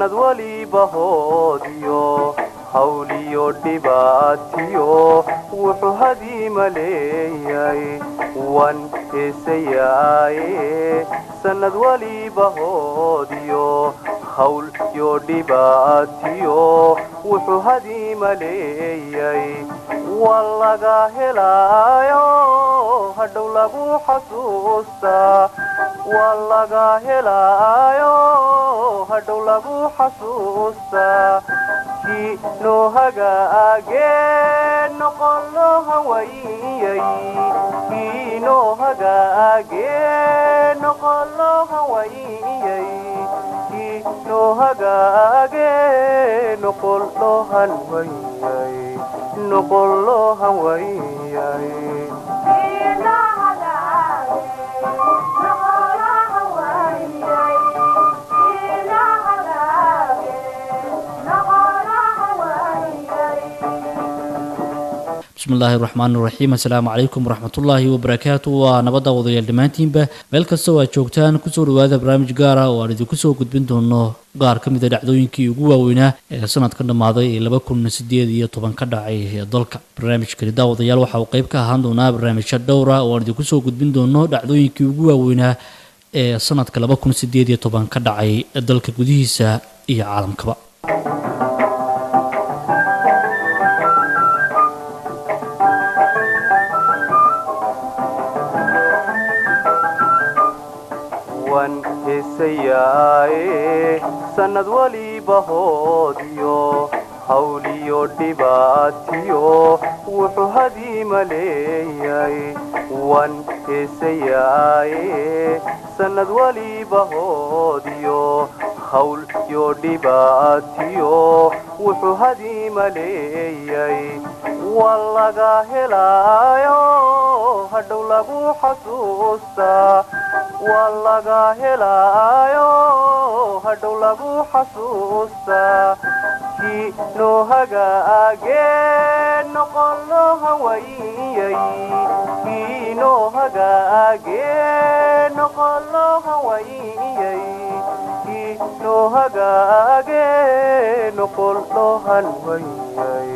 Sanad waliba hoodiyo hawliyo dhibaatiyo wuxuu hadiima leeyay waan heesayaaye. Sanad waliba hoodiyo hawl yo dhibaatiyo wuxuu hadiima leeyay waa laga helaayo, hadhow lagu xasuustaa. Waa laga helaayo, hadhow lagu xasuustaa. Kii noo hagaagee noqon loo hawaayay, kii noo hagaagee noqon loo hawaayay, kii noo hagaagee noqon loo hanwayay, noqon loo hanwayay. Bismillahi raxmaan raxiim. Assalaamu calaykum waraxmatullaahi wabarakaatu. Waa nabadda wadayaal dhammaantiinba meel kasta oo aad joogtaan, kusoo dhawaada barnaamij gaar ah oo aan idinku soo gudbin doono qaar ka mid a dhacdooyinkii ugu waaweynaa ee sanadka dhammaaday ee 2018 ka dhacay dalka. Barnaamijkani, daawadayaal, waxa uu qayb ka ahaan doonaa barnaamijyo dhowr ah oo aan idinku soo gudbin doono dhacdooyinkii ugu waaweynaa ee sanadka 2018 ka dhacay dalka gudihiisa iyo caalamkaba. Waan heesayaaye, sanad waliba hoodiyo hawliyo dhibaatiyo wuxuu hadiima leeyay waan heesayaaye. Sanad waliba hoodiyo hawl yo dhibaatiyo wuxuu hadiima leeyay waa laga helaayo, hadhow lagu xasuustaa. Waa laga helaayo, hadhow lagu xasuustaa. Kii noo hagaagee noqon loo hawaayay, kii noo hagaagee noqon loo hawaayay, kii noo hagaagee noqon loo hanwayay,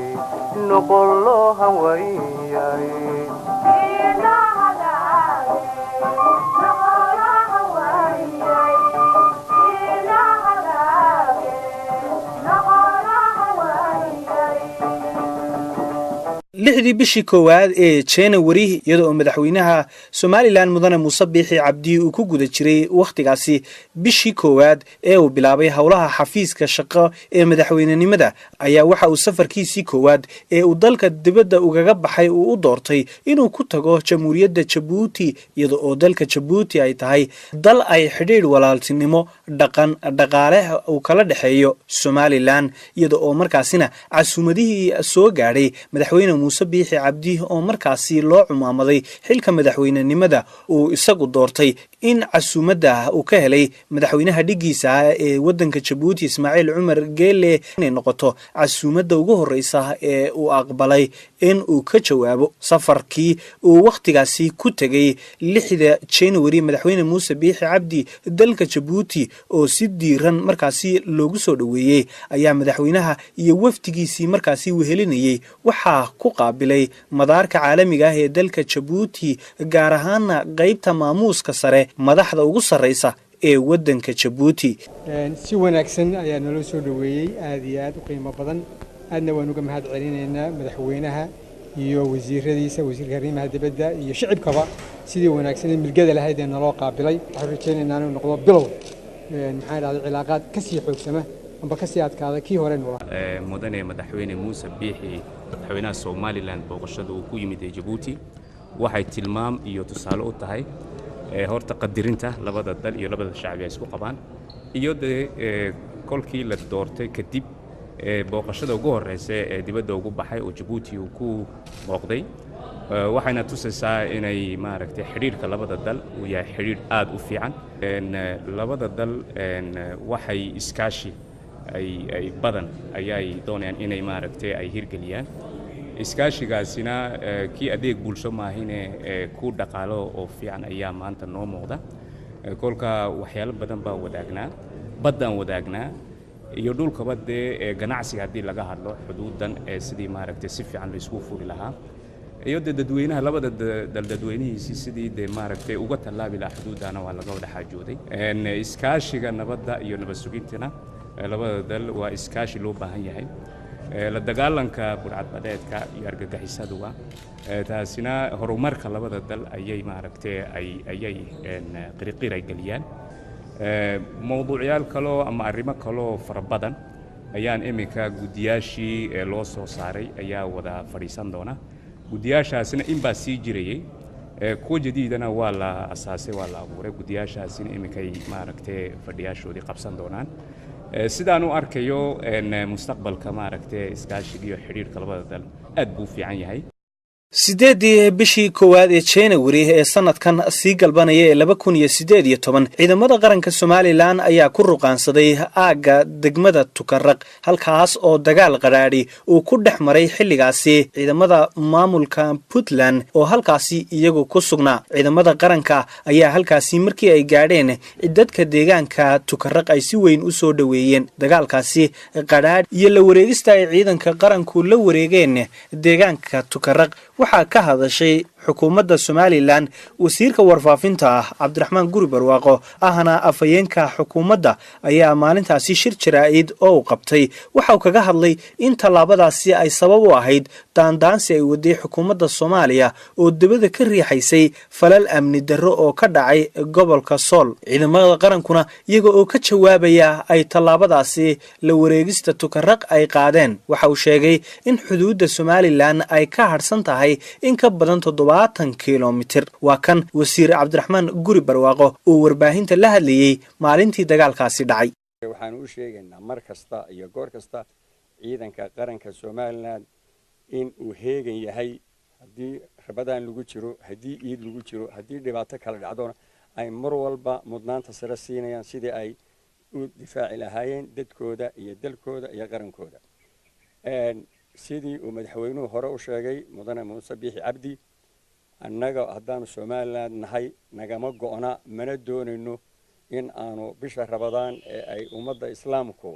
noqon loo hanwayay. 6dii bishii koowaad ee January, iyada oo madaxweynaha Somaliland Mudane Muuse Biixi Cabdi uu ku guda jiray wakhtigaasi bishii koowaad ee uu bilaabay howlaha xafiiska shaqo ee madaxweynenimada, ayaa waxa uu safarkiisii koowaad ee uu dalka dibadda ugaga baxay uu u doortay inuu ku tago Jamhuuriyadda Jabuuti, iyada oo dalka Jabuuti ay tahay dal ay xidhiidh walaaltinimo dhaqan dhaqaale uu kala dhexeeyo Somaliland, iyada oo markaasina casuumadihii soo gaadhay madaxweyne Muuse Biixi Cabdi oo markaasi loo cumaamaday xilka madaxweynenimada uu isagu doortay in casuumadda uu ka helay madaxweynaha dhiggiisa ah ee waddanka Jabuuti, Ismaaciil Cumar Geele, inay noqoto casuumadda ugu horreysa ee uu aqbalay in uu ka jawaabo. Safarkii uu wakhtigaasi ku tegay 6da January madaxweyne Muuse Biixi Cabdi dalka Jabuuti oo si diiran markaasi loogu soo dhoweeyey ayaa madaxweynaha iyo wafdigiisii markaasi wehelinayey waxaa ku qaabilay madaarka caalamiga ah ee dalka Jabuuti, gaar ahaana qeybta maamuuska sare, madaxda ugu sarreysa ee waddanka Jabuuti. Si wanaagsan ayaa naloo soo dhoweeyey, aad iyo aad u qiimo badan. Aadna waan uga mahad celinaynaa madaxweynaha iyo wasiiradiisa, wasiirka arrimaha dibadda iyo shicibkaba, sidii wanaagsan ee milgada lahayd ee naloo qaabilay. Waxaan rajaynaynaa inuu noqdo bilow, maxaan idhahday, cilaaqaad ka sii xoogsama amba ka sii adkaada kii hore nula. Mudane madaxweyne Muuse Biixi, madaxweynaha Somaliland, booqashada uu ku yimid ee Jabuuti waxay tilmaam iyo tusaale u tahay horta qadirinta labada dal iyo labada shacbi ay isku qabaan, iyo dee kolkii la doortay kadib booqashada ugu horeysa ee dibadda ugu baxay oo Jabuuti uu ku booqday. Waxayna tusaysaa inay maaragtay xidhiidhka labada dal uu yahay xidhiidh aad u fiican. Labada dal waxay iskaashi ay badan ayay doonayaan inay maaragtay ay hirgeliyaan. Iskaashigaasina kii adeeg bulsho maahine ku dhaqaalo oo fiican ayaa maanta noo muuqda. Kolka waxyaalo badan baan wadaagnaa, baddaan wadaagnaa, Iyo dhulkaba dee ganacsiga haddii laga hadlo xuduudan ee sidii maaragtay si fiican la isugu furi lahaa, iyo dee dadweynaha labada dal dadweynihiisii sidii dee maaragtay uga tallaabi lahaa xuduuddana waa laga wada xaajooday. Iskaashiga nabadda iyo nabad sugintana labada dal waa iskaashi loo baahan yahay. La dagaalanka burcadbadeedka iyo argagixisaduba taasina horumarka labada dal ayay maaragtay ay ayay qiriqir ay geliyaan. Mowduucyaal kaloo ama arrimo kaloo fara badan ayaan iminka guddiyaashii loo soo saaray ayaa wada fadhiisan doona. Guddiyaashaasina inbaa sii jirayey, kuwa jadiidana waa la asaasay, waa la abuuray. Guddiyaashaasina iminkay maaragtay fadhiyaashoodii qabsan doonaan. Sidaan u arkayo mustaqbalka maaragtay iskaashiga iyo xidhiirka labada dal aad buu u fiican yahay. 8-dii bishii koowaad ee January ee sanadkan sii galbanaya ee 2018, ciidamada qaranka Somalilan ayaa ku ruqaansaday aagga degmada Tukaraq, halkaas oo dagaal qadhaadhi uu ku dhex maray xilligaasi ciidamada maamulka Puntland oo halkaasi iyagu ku sugnaa. Ciidamada qaranka ayaa halkaasi markii ay gaadheen dadka deegaanka Tukaraq ay si weyn u soo dhoweeyeen. Dagaalkaasi qadhaadh iyo la wareegista ay ciidanka qaranku la wareegeen deegaanka Tukaraq waxaa ka hadashay xukuumadda Somalilan. Wasiirka warfaafinta ah Cabdiraxmaan Guri Barwaaqo, ahna afhayeenka xukuumadda, ayaa maalintaasi shir jaraa'id oo uu qabtay waxa uu kaga hadlay in tallaabadaasi ay sabab u ahayd daandaansi ay waday xukuumadda Soomaaliya oo debada ka riixaysay falal amni darro oo ka dhacay gobolka Sool, ciidamada qarankuna iyaga oo ka jawaabaya ay tallaabadaasi la wareegista Tukaraq ay qaadeen. Waxa uu sheegay in xuduudda Somalilan ay ka hadhsan tahay in ka badan 70 kilomitir. Waa kan wasiir Cabdiraxmaan Guri Barwaaqo oo warbaahinta la hadlayey maalintii dagaalkaasi dhacay. Waxaanu u sheegaynaa mar kasta iyo goor kasta ciidanka qaranka Somalilan in uu heegan yahay, haddii rabadaan lagu jiro, haddii iid lagu jiro, haddii dhibaato kala dhacdona ay mar walba mudnaanta sare siinayaan sidii ay u difaaci lahaayeen dadkooda iyo dalkooda iyo qarankooda. Sidii uu madaxweynuhu hore u sheegay mudane Muuse Biixi Cabdi, annaga haddaanu Somalilan nahay nagama go'na mana doonayno in aanu bisha Rabadaan ee ay ummadda islaamku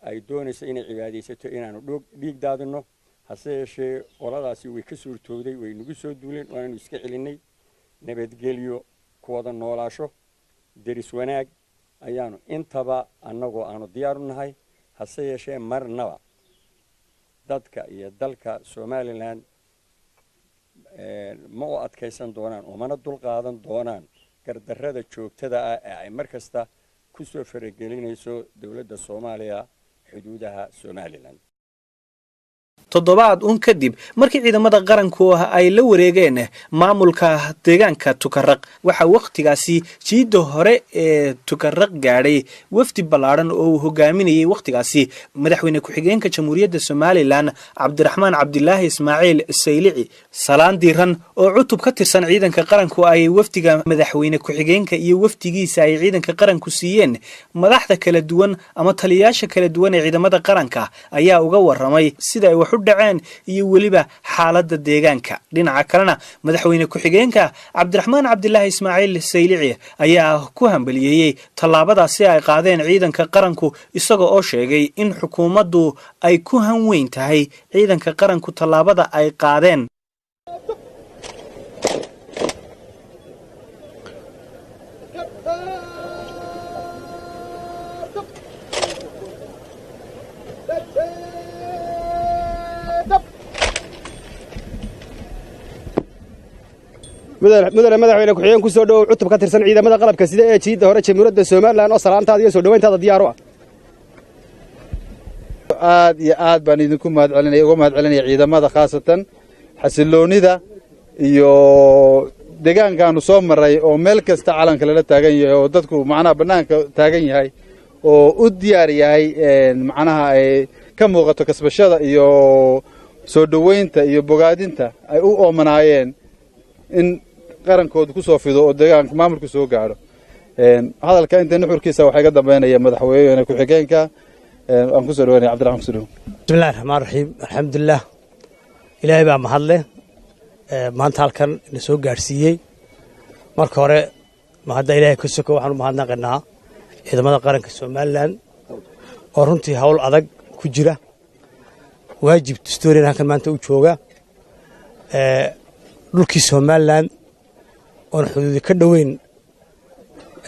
ay doonayso inay cibaadaysato inaanu dhiig daadino. Hase yeeshee qoladaasi way ka suurtoowday, way nagu soo duuleen, waananu iska celinay. Nabadgelyo, ku wada noolaasho, deris wanaag ayaanu intaba annagoo aanu diyaar u nahay. Hase yeeshee marnaba dadka iyo dalka Somalilan ma u adkaysan doonaan oo mana dul qaadan doonaan gardarrada joogtada ah ee ay mar kasta ku soo faragelinayso dowladda Soomaaliya xuduudaha Somalilan. Toddobaad un kadib markii ciidamada qaranku ay la wareegeen maamulka deegaanka Tukaraq, waxaa wakhtigaasi jiidda hore ee Tukaraq gaadhay wafdi ballaadhan oo uu hogaaminayay wakhtigaasi madaxweyne ku-xigeenka Jamhuuriyadda Somalilan Cabdiraxmaan Cabdilaahi Ismaaciil Saylici. Salaan diiran oo cutub ka tirsan ciidanka qaranku ay wafdiga madaxweyne ku-xigeenka iyo wafdigiisa ay ciidanka qaranku siiyeen, madaxda kala duwan ama taliyayaasha kala duwan ee ciidamada qaranka ayaa uga waramay sida ay wax u dhaceen iyo weliba xaaladda deegaanka. Dhinaca kalena madaxweyne ku-xigeenka Cabdiraxmaan Cabdilaahi Ismaaciil Saylici ayaa ku hambaliyeeyey tallaabadaasi ay qaadeen ciidanka qaranku, isaga oo sheegay in xukuumaddu ay ku han weyn tahay ciidanka qaranku tallaabada ay qaadeen. Mudane madaxweyne ku-xigeen, ku soo dhowow cutub ka tirsan ciidamada qalabka sida ee jiidda hore Jamhuuriyadda Somalilan oo salaantaada iyo soo dhowayntaada diyaar u ah. Aad iyo aad baan idinku mahad celinaya, uga mahad celinaya ciidamada, khaasatan xasiloonida iyo deegaankaanu soo maray oo meel kasta calanka lala taagan yahay oo dadku macnaha bannaanka taagan yahay oo u diyaar yahay, macnaha ay ka muuqato kasbashada iyo soo dhoweynta iyo bogaadinta ay u oomanaayeen in qarankoodu ku soo fido oo deegaanka maamulku soo gaadho. Hadalka inta nuxurkiisa waxaa iga dambeynaya madaxweyne ku-xigeenka aan kusoo dhaweynaya. Cabdiraxmaan, kusoo dhawow. Bismillahi raxmaan raxiim, alxamdulilah, Ilaahay baa mahadleh maanta halkan na soo gaadhsiiyey. Marka hore mahadda Ilaahay ka soko waxaan u mahadnaqanaa ciidamada qaranka Somalilan Oo runtii hawl adag ku jira, waajib dastuuriyan halkan maanta u jooga, dhulkii Somaliland oon xuduudi ka dhoweyn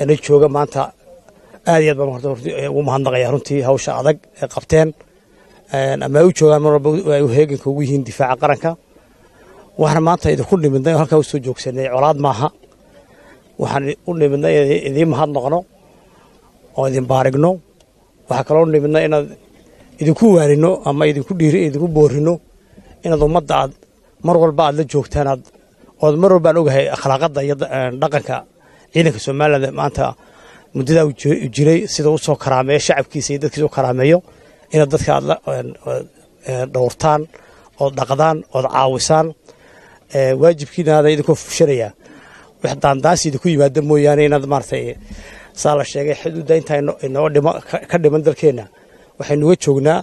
na jooga maanta. Aad iyo aad baan horta ugu mahadnaqaya runtii hawsha adag ee qabteen ama ay u joogaan mar walba ay heeganka ugu yihiin difaaca qaranka. Waxaan maanta idinku nimidnay oo halkaa usoo joogsanay colaad maaha. Waxaan u nimidnay inaan idiin mahadnaqno oo idin baarigno. Waxaa kaloo u nimidnay inaad idinku waanino ama idinku dhiiri, idinku boorino inaad ummadda aad mar walba aad la joogtaan, aad ood mar walba aan ogahay akhlaaqadda iyo dhaqanka ciidanka Somaliland maanta muddadaa uu jiray sida u soo karaameeyo shacabkiisa iyo dadkiisa u karaameeyo, inaad dadka aad la dhowrtaan ood dhaqdaan ood caawisaan waajibkiina idinkoo fushanaya. Wax daandaansi idinku yimaada mooyaane, inaad maaragtay saa la sheegay xuduudda intaa inoo dhima ka dhiman dalkeenna waxaynuga joognaa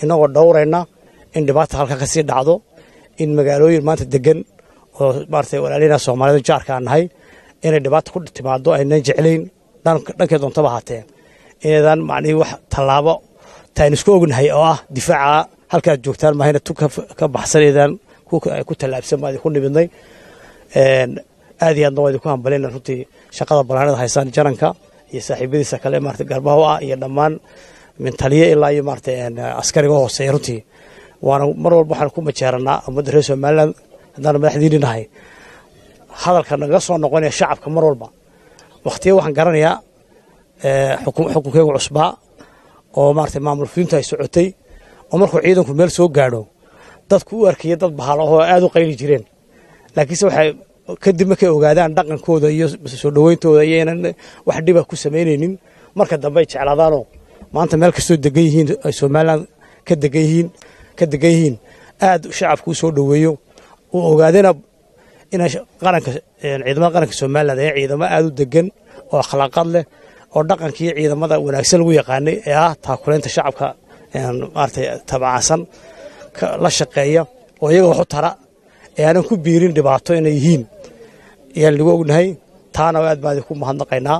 inagoo dhowrayna in dhibaata halka ka sii dhacdo, in magaalooyin maanta degan oo maaragtay walaalina Soomaalida jaarka aan nahay inay dhibaata ku timaado aynan jeclayn dhankay doontaba ahaatee, inaydan macnihii wax tallaabo taaynu isku ognahay oo ah difaaca halkaad joogtaan mahayna tu ka baxsan eedaan ku tallaabsan baa idinku nimidnay. Aad iyo aadna waa idinku hambalyayna runtii shaqada balaanada haysaan, jaranka iyo saaxiibadiisa kale maaragtay garbaha u ah iyo dhammaan min taliye ilaa iyo maaragtay askariga hooseeya. Runtii waana mar walba waxaan ku majeeranaa ummadda reer Somaliland haddaan madaxdiini nahay hadalka naga soo noqonaya shacabka mar walba. Waqtiya waxaan garanayaa xukunkeygu cusbaa oo maaragtay maamul fulintu ay socotay oo markuu ciidanku meel soo gaadho dadku u arkaya dad bahalo oo aad u qayli jireen, laakiinse waxay kadib markay ogaadaan dhaqankooda iyo soo dhaweyntooda iyo inaan wax dhiba ku samaynaynin, marka dambe ay jeclaadaanoo maanta meel kastoo degan yihiin ay Somaliland ka degan yihiin aad shacabku u soo dhoweeyo, uu ogaadana inay qaranka ciidamada qaranka Somaliland ee ciidamo aad u degan oo akhlaaqad leh oo dhaqankii ciidamada wanaagsan lagu yaqaanay ee ah taakuleynta shacabka maaragtay tabacsan la shaqeeya oo iyaga wax u tara ee aanan ku biirin dhibaato inay yihiin ayaan lagu ognahay. Taana aad baan idinku mahadnaqaynaa.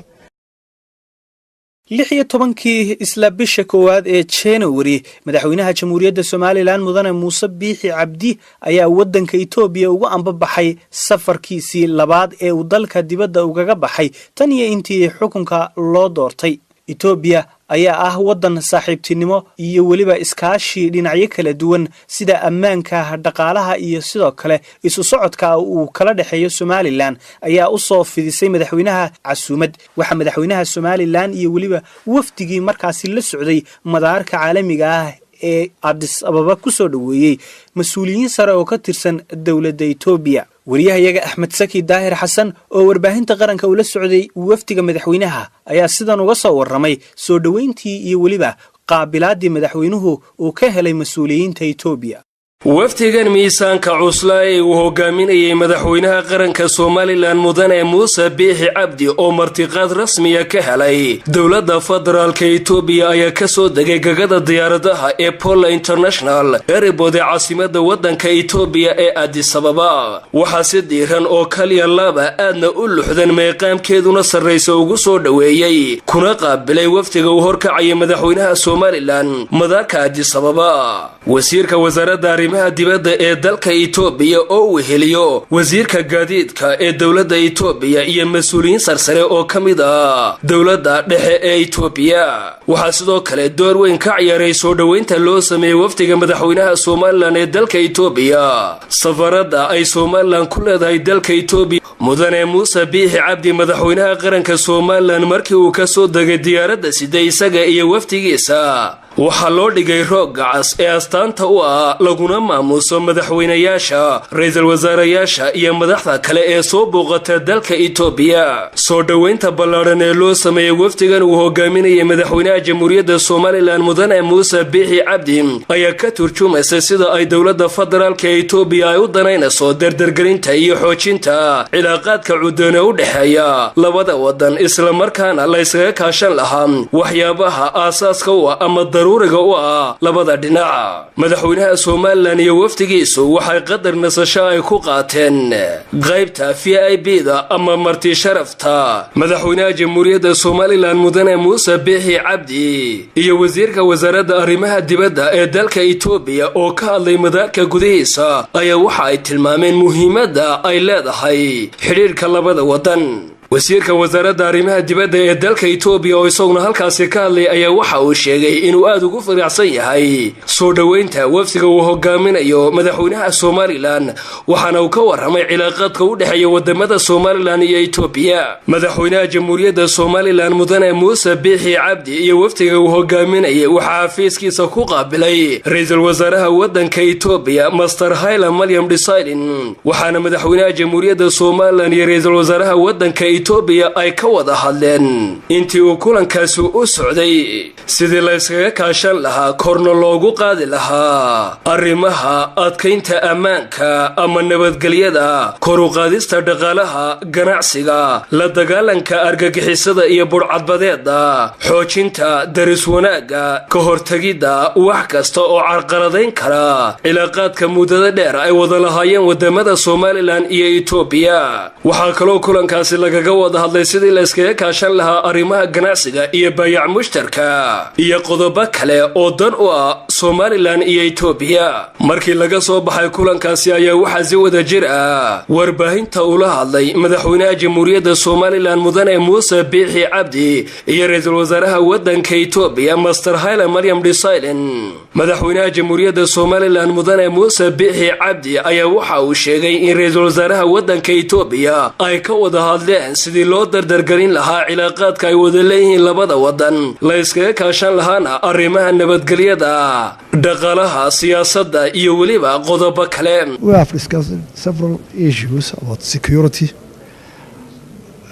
16-kii isla bisha koowaad ee January, madaxweynaha Jamhuuriyadda Somaliland Mudane Muuse Biixi Cabdi ayaa waddanka Itoobiya ugu ambabaxay safarkiisii labaad ee uu dalka dibadda ugaga baxay tan iyo intii xukunka loo doortay. Itoobiya ayaa ah waddan saaxiibtinimo iyo weliba iskaashi dhinacyo kala duwan sida ammaanka, dhaqaalaha iyo sidoo kale isu socodka uu kala dhexeeyo Somaliland ayaa u soo fidisay madaxweynaha casuumad. Waxaa madaxweynaha Somaliland iyo weliba wafdigii markaasi la socday madaarka caalamiga ah ee Adis Ababa ku soo dhoweeyey mas-uuliyiin sare oo ka tirsan dowladda Itoobiya. Wariyahayaga Axmed Saki Daahir Xasan oo warbaahinta qaranka ula socday wafdiga madaxweynaha ayaa sidan uga soo warramay soo dhoweyntii iyo weliba qaabilaadii madaxweynuhu uu ka helay mas-uuliyiinta Itoobiya. Wafdigan miisaanka cuslaa ee uu hogaaminayay madaxweynaha qaranka Somaliland Mudane Muuse Biixi Cabdi oo martiqaad rasmiya ka helay dowladda federaalka Itoobiya ayaa kasoo degay gagada diyaaradaha ee Bole International Airport ee caasimada wadanka Itoobiya ee Adisababa. Waxaa si diiran oo kaliya laaba aadna u luxdan meeqaamkeeduna sarraysa ugu soo dhoweeyey kuna qaabilay wafdiga uu horkacayay madaxweynaha Somaliland madaarka Adisababa wasiirka wasaaradda arrimaha dibadda ee dalka Itoobiya oo weheliyo wasiirka gaadiidka ee dowladda Itoobiya iyo mas-uuliyiin sarsare oo ka mid ah dowladda dhexe ee Itoobiya. Waxaa sidoo kale door weyn ka ciyaaray soo dhoweynta loo sameeyey wafdiga madaxweynaha Somaliland ee dalka Itoobiya safaradda ay Somaliland ku leedahay dalka Itoobiya. Mudane Muuse Biixi Cabdi, madaxweynaha qaranka Somaliland, markii uu ka soo degay diyaaradda sida isaga iyo wafdigiisa, waxaa loo dhigay roogga cas ee astaanta u ah laguna maamuuso madaxweynayaasha, ra-iisul wasaarayaasha iyo madaxda kale ee soo booqata dalka Itoobiya. Soo dhoweynta ballaadhan ee loo sameeyey wafdigan uu hogaaminayay madaxweynaha Jamhuuriyadda Somaliland Mudane Muuse Biixi Cabdi ayaa ka turjumaysa sida ay dowladda federaalka ee Itoobiya ay u danaynayso dardargelinta iyo xoojinta cilaaqaadka cudoon ee u dhexeeya labada wadan, islamarkaana la yskaga kaashan lahaa waxyaabaha aasaaska u ah ama Daruuriga u ah labada dhinac. Madaxweynaha Somalilan iyo wafdigiisu waxay qadar nasasho ay ku qaateen qaybta VIP da ama marti sharafta. Madaxweynaha Jamhuuriyadda Somalilan, Mudane Muuse Biixi Cabdi, iyo wasiirka wasaaradda arrimaha dibadda ee dalka Itoobiya oo ka hadlay madaarka gudihiisa ayaa waxa ay tilmaameen muhiimadda ay leedahay xidhiirka labada waddan. Wasiirka wasaaradda arrimaha dibadda ee dalka Itoobiya oo isaguna halkaasi ka hadlay ayaa waxa uu sheegay inuu aada ugu faraxsan yahay soo dhoweynta wafdiga uu hogaaminayo madaxweynaha Somalilan, waxaana uu ka warramay cilaaqaadka u dhexeeya wadamada Somalilan iyo Itoobiya. Madaxweynaha Jamhuuriyadda Somalilan, Mudane Muuse Biixi Cabdi, iyo wafdiga uu hogaaminayay waxaa xafiiskiisa ku qaabilay ra-iisul wasaaraha waddanka Itoobiya, Mister Haila Maryam Dhisaylin, waxaana madaxweynaha Jamhuuriyadda Somalilan iyo ra-iisul wasaaraha waddanka Itoobiya ay ka wada hadleen intii uu kulankaasi u socday sidii la yskaga kaashan lahaa, korna loogu qaadi lahaa arrimaha adkaynta ammaanka ama nabadgelyada, kor u qaadista dhaqaalaha, ganacsiga, la dagaalanka argagixisada iyo budhcadbadeeda, xoojinta daris wanaagga, ka hortegidda wax kasta oo carqaladayn kara cilaaqaadka muddada dheer ay wada lahaayeen wadamada Somalilan iyo Itoobiya. Waxaa kaloo kulankaasi lagaga wada hadlay sidii la iskaga kaashan lahaa arrimaha ganacsiga iyo baayac mushtarka iyo qodobo kale oo dan u ah Somalilan iyo Itoobiya. Markii laga soo baxay kulankaasi ayaa waxaa si wada jir ah warbaahinta ula hadlay madaxweynaha Jamhuuriyadda Somalilan, Mudane Muuse Biixi Cabdi, iyo ra-iisul wasaaraha waddanka Itoobiya, Mister Hayle Maryam Dhisaylin. Madaxweynaha Jamhuuriyadda Somalilan, Mudane Muuse Biixi Cabdi, ayaa waxa uu sheegay in ra-iisul wasaaraha waddanka Itoobiya ay ka wada hadleen sidii loo dardargelin lahaa cilaaqaadka ay wada leeyihiin labada wadan, la iskaga kaashan lahaana arrimaha nabadgelyada, dhaqaalaha, siyaasadda iyo weliba qodobo kale. We have discussed several issues about security,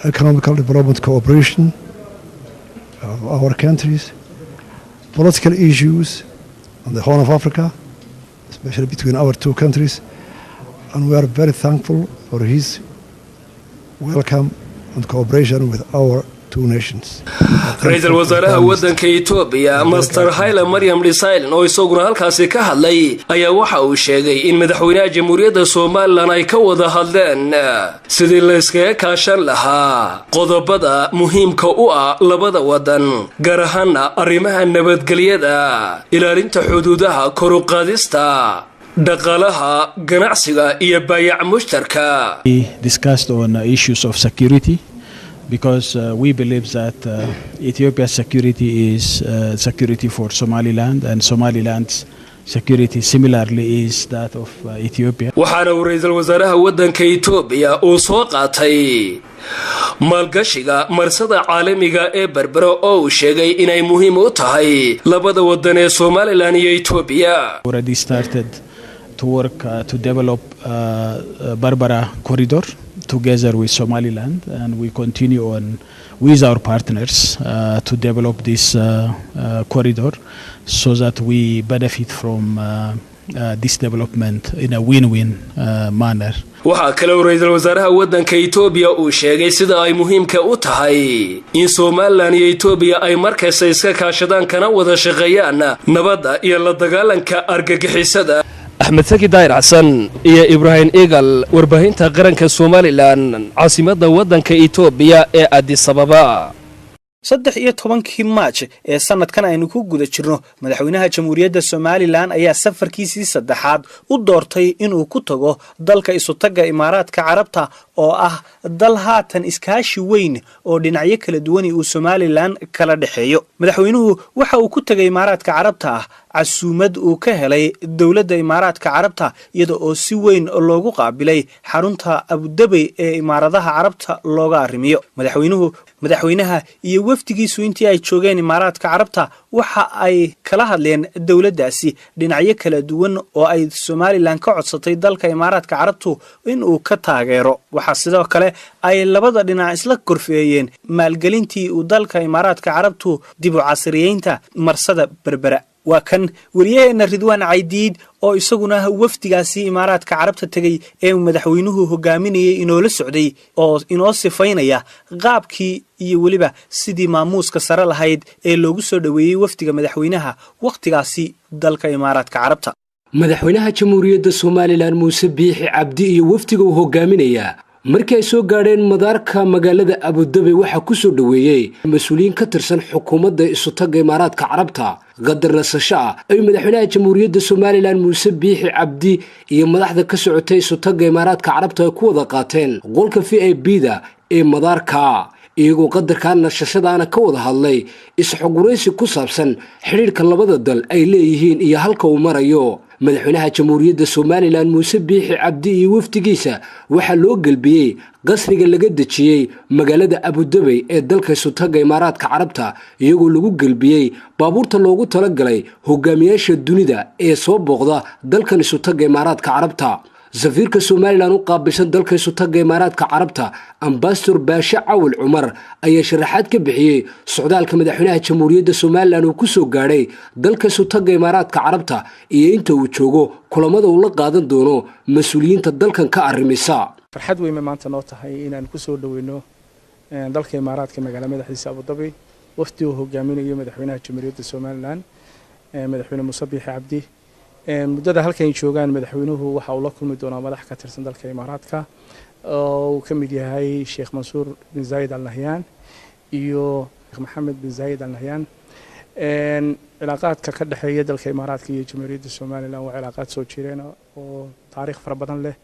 economical development cooperation of our countries, political issues on the Horn of Africa, especially between our two countries, and we are very thankful for his welcome and cooperation with our two nations. Ra-iisul wasaaraha waddanka Itoobiya, Mister Hayle Maryam Dhisaylin, oo isaguna halkaasi ka hadlay ayaa waxa uu sheegay in madaxweynaha Jamhuuriyadda Somalilan ay ka wada hadleen sidii la iskaga kaashan lahaa qodobada muhiimka u ah labada wadan, gaar ahaana arrimaha nabadgelyada, ilaalinta xuduudaha, kor u qaadista dhaqaalaha, ganacsiga iyo baayac mushtarka. Discussed on issues of security because we believe that Ethiopia's security is security for Somaliland, and Somaliland's security similarly is that of Ethiopia. Waxaana uu ra-iisul wasaaraha waddanka Itoobiya uu soo qaatay maalgashiga marsada caalamiga ee Berbera oo uu sheegay inay muhiim u tahay labada wadan ee Somalilan iyo Itoobiya. Already started to work to develop Berbera corridor together with Somaliland, and we continue on with our partners to develop this corridor so that we benefit from this development in a win-win manner. Waxaa kale uu ra-iisul wasaaraha waddanka Itoobiya uu sheegay sida ay muhiimka u tahay in Somalilan iyo Itoobiya ay markasta iska kaashadaan kana wada shaqeeyaan nabadda iyo la dagaalanka argagixisada. Axmed Saki Daahir Xasan iyo Ibraahim Egal, warbaahinta qaranka Somalilan, caasimadda waddanka Itoobiya ee Adisababa. 13-kii Maaj ee sanadkan aynu ku guda jirno, madaxweynaha Jamhuuriyadda Somalilan ayaa safarkiisii saddexaad u doortay inuu ku tago dalka Isutagga Imaaraadka Carabta, oo ah dal haatan iskaashi weyn oo dhinacyo kala duwani uu Somalilan kala dhexeeyo. Madaxweynuhu waxa uu ku tegay Imaaraadka Carabta ah casuumad uu ka helay dowladda Imaaraadka Carabta, iyada oo si weyn loogu qaabilay xarunta Abudabey ee Imaaradaha Carabta looga arrimiyo. Madaxweynuhu, madaxweynaha iyo wafdigiisu intii ay joogeen Imaaraadka Carabta waxa ay kala hadleen dowladdaasi dhinacyo kala duwan oo ay Somalilan ka codsatay dalka Imaaraadka Carabtu in uu ka taageero. Waxaa sidoo kale ay labada dhinac isla korfeeyeen maalgelintii uu dalka Imaaraadka Carabtu dib u casriyeynta marsada Berbera. Waa kan wariyaheenna Ridwaan Caydiid oo isaguna wafdigaasi Imaaraadka Carabta tegey ee madaxweynuhu hogaaminayay inoola socday oo inoo sifaynaya qaabkii iyo weliba sidii maamuuska sare lahayd ee loogu soo dhoweeyey wafdiga madaxweynaha wakhtigaasi dalka Imaaraadka Carabta. Madaxweynaha Jamhuuriyadda Somalilan Muuse Biixi Cabdi iyo wafdiga uu hogaaminayaa markii ay soo gaadheen madaarka magaalada Abudabi, waxaa ku soo dhoweeyey mas-uuliyiin ka tirsan xukuumadda Isutagga Imaaraadka Carabta. Qadar nasasho ah ay madaxweynaha Jamhuuriyadda Somalilan Muuse Biixi Cabdi iyo madaxda ka socotay Isutagga Imaaraadka Carabta ay ku wada qaateen qolka VIP da ee madaarka, iyagoo qadarkaa nashashadaana ka wada hadlay isxoguraysi ku saabsan xidhiidhka labada dal ay leeyihiin iyo halka uu marayo. Madaxweynaha Jamhuuriyadda Somalilan Muuse Biixi Cabdi iyo wafdigiisa waxaa loo gelbiyey qasriga laga dejiyey magaalada Abudabey ee dalka Isutagga Imaaraadka Carabta, iyagoo lagu gelbiyey baabuurta loogu talagalay hogaamiyaasha dunida ee soo booqda dalkan Isutagga Imaaraadka Carabta. Safiirka Somalilan u qaabilsan dalka Isutagga Imaaraadka Carabta, Ambasador Baashe Cawil Cumar, ayaa sharaxaad ka bixiyey socdaalka madaxweynaha Jamhuuriyadda Somalilan uu ku soo gaadhay dalka Isutagga Imaaraadka Carabta iyo inta uu joogo kulamada uu la qaadan doono mas-uuliyiinta dalkan ka arrimisa. Farxad weyn bay maanta noo tahay inaan ku soo dhoweyno dalka Imaaraadka, magaala madaxdiisa Abudabi, wafdi uu hogaaminayo madaxweynaha Jamhuuriyadda Somalilan, Madaxweyne Muuse Biixi Cabdi. Muddada halkan joogaan, madaxweynuhu waxa uu la kulmi doonaa madax ka tirsan dalka Imaaraadka oo uu ka mid yahay Sheekh Mansuur bin Zayid Al Nahyan iyo Sheekh Maxamed bin Zayid Al Nahyan. Cilaaqaadka ka dhexeeya dalka Imaaraadka iyo Jamhuuriyadda Somalilan waa cilaaqaad soo jireen oo taariikh fara badan leh.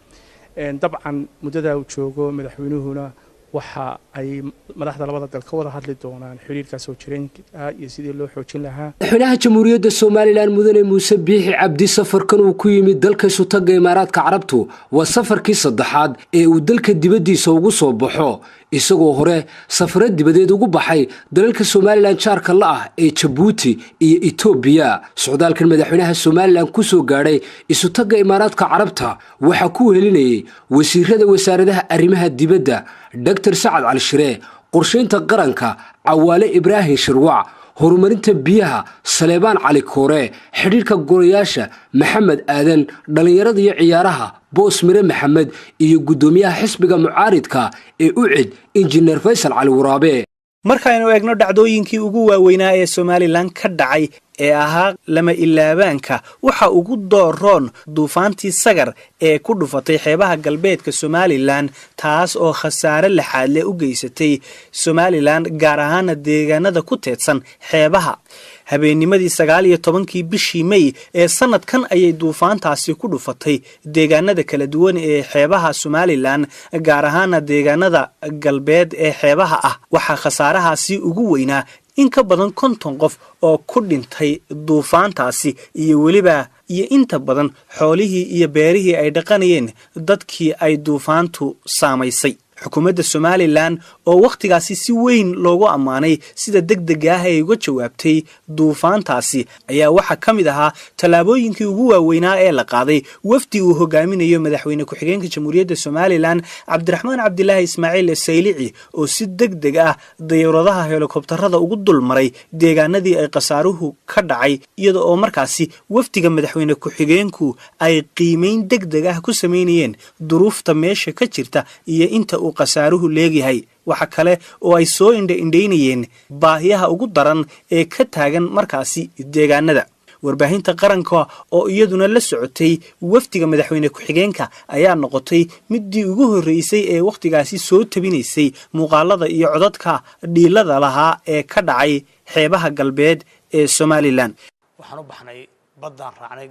Dabcan, muddada uu joogo madaxweynuhuna waxa ay madaxda labada dal ka wada hadli doonaan xiriirkaa soo jireenka iyo sidii loo xoojin lahaa. Madaxweynaha Jamhuuriyadda Somalilan Mudane Muuse Biixi Cabdi safarkan uu ku yimid dalka Isutagga Imaaraadka Carabtu waa safarkii saddexaad ee uu dalka dibaddiisa ugu soo baxo, isagoo hore safaro dibadeed ugu baxay dalalka Somalilan jaarka la ah ee Jabuuti iyo Etoobiya. Socdaalkan madaxweynaha Somalilan ku soo gaadhay Isutagga Imaaraadka Carabta waxaa ku wehelinayay wasiirada wasaaradaha arrimaha dibadda Doctor Sacad Cali Shire, qorshaynta qaranka Cawaale Ibraahim Shirwac, horumarinta biyaha Saleebaan Cali Koore, xidhiirka golayaasha Maxamed Aadan, dhallinyarada iyo ciyaaraha Boos Mire Maxamed iyo guddoomiyaha xisbiga mucaaridka ee UCID, Injineer Faysal Cali Waraabe. Markaaynu eegno dhacdooyinkii ugu waaweynaa ee Somalilan ka dhacay ee ahaa lama ilaabaanka, waxa ugu dooroon duufaantii Sagar ee ku dhufatay xeebaha galbeedka Somalilan, taas oo khasaare laxaadle u geysatay Somalilan, gaar ahaana deegaanada ku teedsan xeebaha. Habeennimadii 19-kii bishii Mey ee sanadkan ayay duufaantaasi ku dhufatay deegaanada kala duwan ee xeebaha Somalilan, gaar ahaana deegaanada galbeed ee xeebaha ah. Waxaa khasaarahaasi ugu weynaa in ka badan 50 qof oo ku dhintay duufaantaasi iyo weliba iyo inta badan xoolihii iyo beerihii ay dhaqanayeen dadkii ay duufaantu saamaysay. Xukuumadda Somalilan oo wakhtigaasi si weyn loogu ammaanay sida deg dega ah ay uga jawaabtay duufaantaasi ayaa waxaa ka mid ahaa tallaabooyinkii ugu waaweynaa ee la qaaday wafdi uu hogaaminayo madaxweyne ku-xigeenka Jamhuuriyadda Somalilan Cabdiraxmaan Cabdilaahi Ismaaciil Saylici oo si deg deg ah dayuuradaha helikobtarada ugu dulmaray deegaanadii ay khasaaruhu ka dhacay, iyada oo markaasi wafdiga madaxweyne ku-xigeenku ay qiimeyn deg deg ah ku samaynayeen duruufta meesha ka jirta iyo inta uu khasaaruhu leegyahay. Waxa kale oo ay soo indha indhaynayeen baahiyaha ugu daran ee ka taagan markaasi deegaanada. Warbaahinta qaranka oo iyaduna la socotay wafdiga madaxweyne ku-xigeenka ayaa noqotay midii ugu horreysay ee wakhtigaasi soo tabinaysay muuqaalada iyo codadka dhiilada lahaa ee ka dhacay xeebaha galbeed ee Somalilan. Waxaan u baxnay baddaan raacnay,